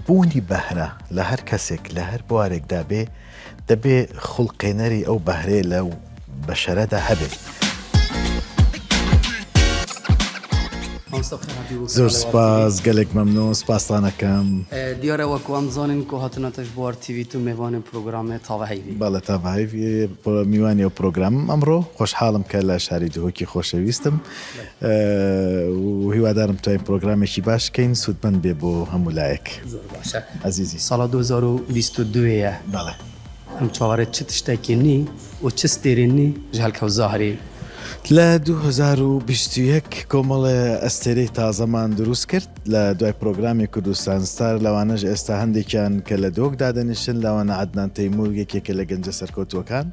بوونی بەهرە لە هەر کەسێک لە هەر بوارێکدا بێ، دەبێ خوڵقێنەری ئەو بەهرەیە لەو بەشەرەدا هەبێ. زۆر سپاس گەلێک مەمنون سپاستان ئەکەم. دیارە وەک وام زانین کو هاتنە تە ji بۆ TV تو مێوانێ پرۆگرامێ تاڤە هەیڤی. بەڵێ تاڤە هەیڤی میوانی ئەو پرۆگرامم ئەمڕۆ خۆشحاڵم کە لە شاری دهۆکی خۆشەویستم و هیوادارم بتوانین پرۆگرامێکی باش کەین سوودمەند بێ بۆ هەموو لایەک. زۆر باشە ئەزیزی. ساڵا 2022 یە. بەڵێ. ئەم چاوەڕێ چ تشتێکی نی و چ ستێرێ نی ji هەلکەوت زاهری؟ لە 2021 کۆمەڵێ ئەستێرەی تازەمان دروست کرد لە دوای پرۆگرامی کوردستان ستار لەوانەش ئێستا هەندێکیان کە لە دهۆک دادەنیشن لەوانە عەدنان تەیمور یەکێکە لە گەنجە سەرکەوتووەکان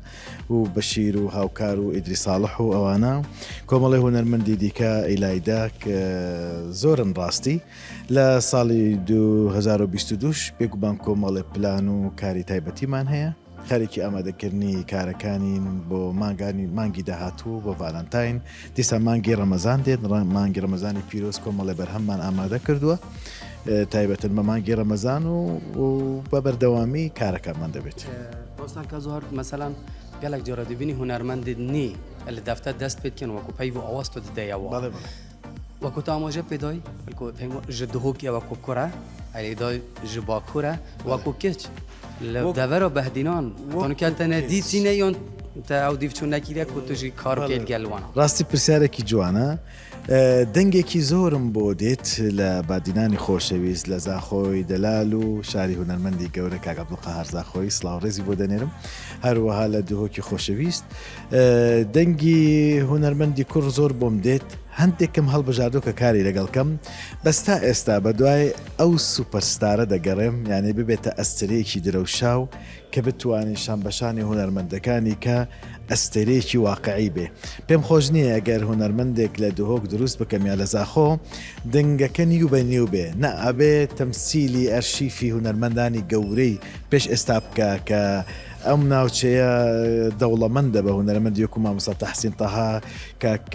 و بەشیر و هاوکار و ئیدریس ساڵح و ئەوانە کۆمەڵی هونەرمەندی دیکە ئیلایدا زۆرن ڕاستی لە ساڵی 2022 بێگومان کۆمەڵێ پلان و کاری تایبەتیمان هەیە خەرێکی ئامادەکردنی کارەکانین بۆ مانگانی مانگی داهاتوو بۆ ڤالانتاین دیسان مانگی ڕەمەزان دێت مانگی ڕەمەزانی پیرۆز کۆمەڵێ بەرهەممان ئامادە کردووە تایبەتن بە مانگی ڕەمەزان و بە بەردەوامی کارەکانمان دەبێت. مامۆستا کازوهر مەسەلەن گەلەک جارە دبینی هونەرمەند نی لە دەفتەر دەست پێ دکەن وەکو پەیڤ و ئاواز تو ددەیەوە بەڵێ بەڵێ. وەکو تو ئاماژە پێ دای بەلکو ji دهۆکێ وەکو کوڕە ئەرێ دای ji باکورە وەکو کچ لە دەڤەرا بەهدینان تانکە تە نەدیتینە یان تە ئەو دیڤچوو نەکیرە کو تو ژی کار بکەیت گەل وانە. ڕاستی پرسیارێکی جوانە. دەنگێکی زۆرم بۆ دێت لە بادینانی خۆشەویست لە زاخۆی دەلال و شاری هونەرمەندی گەورە کاک عەبدولقەهار زاخۆیی سڵاو ڕێزی بۆ دەنێرم هەروەها لە دهۆکی خۆشەویست دەنگی هونەرمەندی کوڕ زۆر بۆم دێت هەندێکم هەڵبژاردووە کە کاری لەگەڵ کەم بەس تا ئێستا بەدوای ئەو سوپەرستارە دەگەڕێم یانی ببێتە ئەستێرەیەکی درەوشاو کە بتوانێ شانبەشانی هونەرمەندەکانی کە ئەستێرەیەکی واقعی بێ پێم خۆش نییە ئەگەر هونەرمەندێک لە دهۆک دروست بکەم یا لە زاخۆ دەنگەکە نیو بە نیو بێ نا ئەبێ تەمسیلی ئەرشیفی هونەرمەندانی گەورەی پێش ئێستا بکا کە ئەم ناوچەیە دەوڵەمەندە بە هونەرمەندی وەکو مامۆستا تەحسین تەها کاک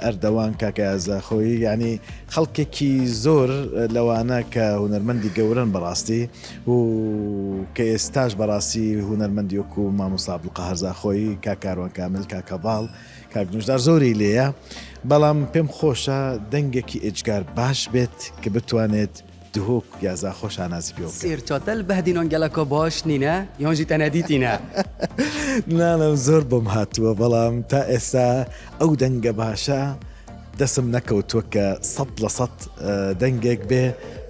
ئەردەوان کاک ئەیاز زاخۆیی یانی خەڵکێکی زۆر لەوانە کە هونەرمەندی گەورەن بەڕاستی و کە ئێستاش بەڕاستی هونەرمەندی وەکو مامۆستا عەبدولقەهار زاخۆیی، کاک کاروان کامل، کاک هەڤاڵ، کاک نوژدار زۆری لێیە، بەڵام پێم خۆشە دەنگێکی ئێجگار باش بێت کە بتوانێت دهۆک یا زاخۆ شانازی پێوە بکات. سێرچاتە بەهدینان گەلەکا باش نینە یان ژی تە نەدیتینە؟ ناڵێم زۆر بۆم هاتووە بەڵام تا ئێستا ئەو دەنگە باشە دەسم نەکەوتووە کە 100% دەنگێک بێ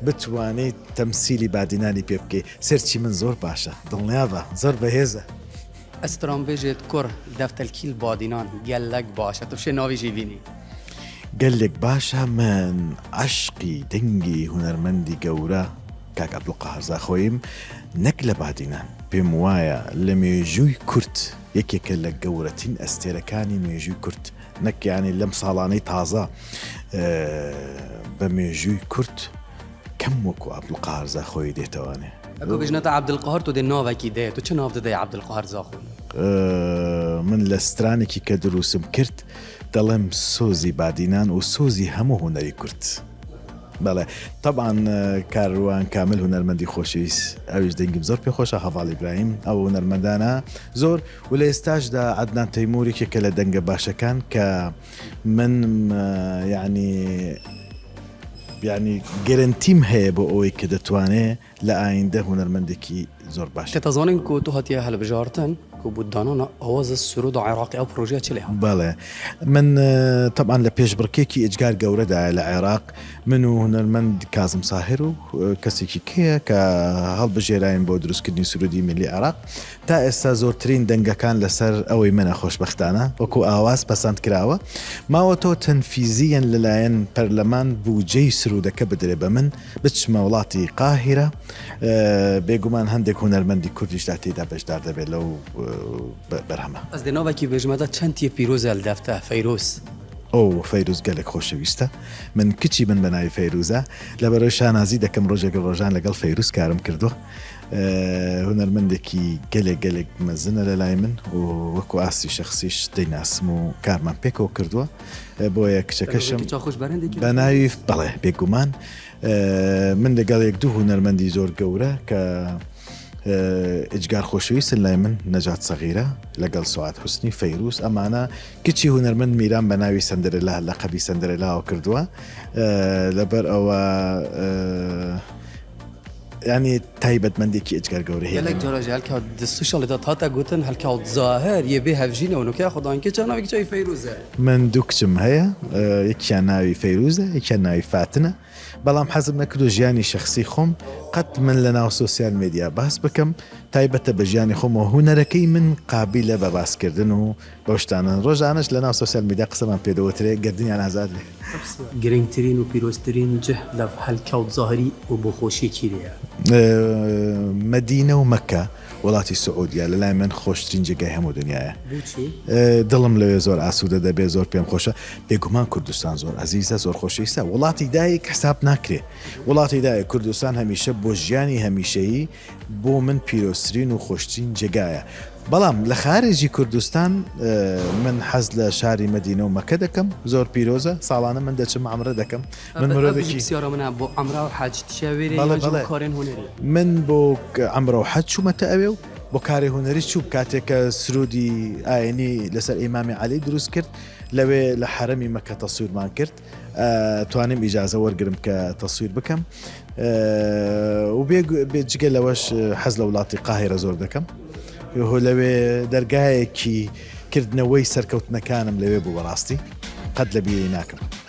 بتوانیت تەمسیلی بادینانی پێ بکەی سێرچی من زۆر باشە دڵنیابە زۆر بەهێزە. ئەسترانبێژێت کوڕ دەفتەلکیل بادینان گەللەک باشە تو شێ ناوی ژی بینی. گەلێک باشە من عەشقی دەنگی هونەرمەندی گەورە کاک عەبدولقەهار زاخۆییم نەک لە بادینان پێم وایە لە مێژووی کورد یەکێکە لە گەورەترین ئەستێرەکانی مێژووی کورد نەک یانی لەم ساڵانەی تازە بە مێژووی کورد کەم وەکو عەبدولقەهار زاخۆیی دێتەوانێ. ئەگۆ بژنە تە عەبدولقەهار تۆ دێ ناوەکی دێ تۆ چ ناو ددەی عەبدولقەهار زاخۆیی؟ من لە سترانێکی کە دروستم کرد دەڵێم سۆزی بادینان و سۆزی هەموو هونەری کورد. بەڵێ تەبعەن کاروان کامل هونەرمەندی خۆشەویست ئەویش دەنگیم زۆر پێ خۆشە هەڤاڵ ئیبراهیم ئەو هونەرمەندانە زۆر و لە ئێستاشدا عەدنان تەیمور یەکێکە لە دەنگە باشەکان کە من یعنی یعنی گەرەنتیم هەیە بۆ ئەوەی کە دەتوانێ لە ئایندە هونەرمەندێکی زۆر باش. تێتەزانین کو تو هاتیە هەلبژارتن کو بو دانانا ئاواز سرود عێراقی ئەو پرۆژەیە چ لێ هات؟ بەڵێ من تەبعەن لە پێشبڕکێکی ئێجگار گەورەدایە لە عێراق من و هونەرمەند کازم ساهر و کەسێکی کەیە کە هەڵبژێراین بۆ دروستکردنی سرودی میللی عێراق تا ئێستا زۆرترین دەنگەکان لەسەر ئەوەی منە خۆشبەختانە وەکو ئاواز پەسەند کراوە ماوەتەوە تەنفیزیەن لەلایەن پەرلەمان بوجەی سرودەکە بدرێ بە من بچمە وڵاتی قاهیرە بێگومان هەندێک هونەرمەندی کوردیشدا تێیدا بەشدار دەبێت لەو بەرهەمە. ئەز دێ ناوەکی بێژمەدا چەند تیە پیرۆزە لە دەفتە فەیروز. ئۆو فەیروز گەلێک خۆشەویستە من کچی من بەناوی فەیروزە لەبەرئەوەی شانازی دەکەم ڕۆژێک لە ڕۆژان لەگەڵ فەیروز کارم کردووە هونەرمەندێکی گەلێک گەلێک مەزنە لە لای من و وەکو ئاستی شەخسیش دەیناسم و کارمان پێکەوە کردووە بۆیە کچەکەشم بە ناوی بەڵێ بێگومان. من لەگەڵ یەک دوو هونەرمەندی زۆر گەورە کە ئیجگار خۆشەویستن لای من نەجات سەغیرە لەگەڵ سوعاد حوسنی فەیروز ئەمانە کچی هونەرمەند میران بە ناوی سەندرێلا لەقەبی سەندرێلاوە کردووە لەبەر ئەوە ینی تایبەتمەندێکی ئێجگار گەورە هەیە. گەلەک جارا ژی هەلکەوت di social de hate gotin هەلکەوت زاهر یê bê hevjîn e û nokê xwe dan keça navê keça wî Feyrûz e. من دوو کچم هەیە یەکیان ناوی فەیروزە یەکیان ناوی فاتنە بەڵام حەزم نەکردو ژیانی شەخسی خۆم قەت من لە ناو سۆسیال مێدیا باس بکەم تایبەتە بە ژیانی خۆمەوە هونەرەکەی من قابیلە بە باسکردن و بەو شتانە ڕۆژانەش لە ناو سۆسیال میدیا قسەمان پێ دەوترێ گەردنیان ئازاد بێ. گرنگترین و پیرۆزترین جه لە هەلکەوت زاهری و بۆ خۆشی کیرەیە؟ مەدینە و مەککە وڵاتی سعودیە لەلای من خۆشترین جێگای هەموو دنیایە. بۆچی؟ دڵم لەوێ زۆر ئاسوودە دەبێ زۆر پێم خۆشە بێگومان کوردستان زۆر ئەزیزە زۆر خۆشەویستە وڵاتی دایک حساب ناکرێ وڵاتی دایک کوردستان هەمیشە بۆ ژیانی هەمیشەیی بۆ من پیرۆزترین و خۆشترین جێگایە بەڵام لە خارجی کوردستان من حەز لە شاری مەدینە و مەکە دەکەم زۆر پیرۆزە ساڵانە من دەچم عەمرە دەکەم من مرۆڤێکی پرسیارە منە بۆ عەمرە و حەج تشە وێرێ بەڵێ یان بەڵێ بۆ کارێن هونەری؟ من بۆ عەمرە و حەج چوومەتە ئەوێ و بۆ کاری هونەری چووم کاتێک کە سروودی ئاینی لەسەر ئیمامی عەلی دروست کرد لەوێ لە حەرەمی مەکە تەسویرمان کرد توانیم ئیجازە وەرگرم کە تەسویر بکەم و بێ جگە لەوەش حەز لە وڵاتی قاهیرە زۆر دەکەم هۆ لەوێ دەرگایەکی کردنەوەی سەرکەوتنەکانم لەوێ بوو بەڕاستی قەت لە بیری ناکەم.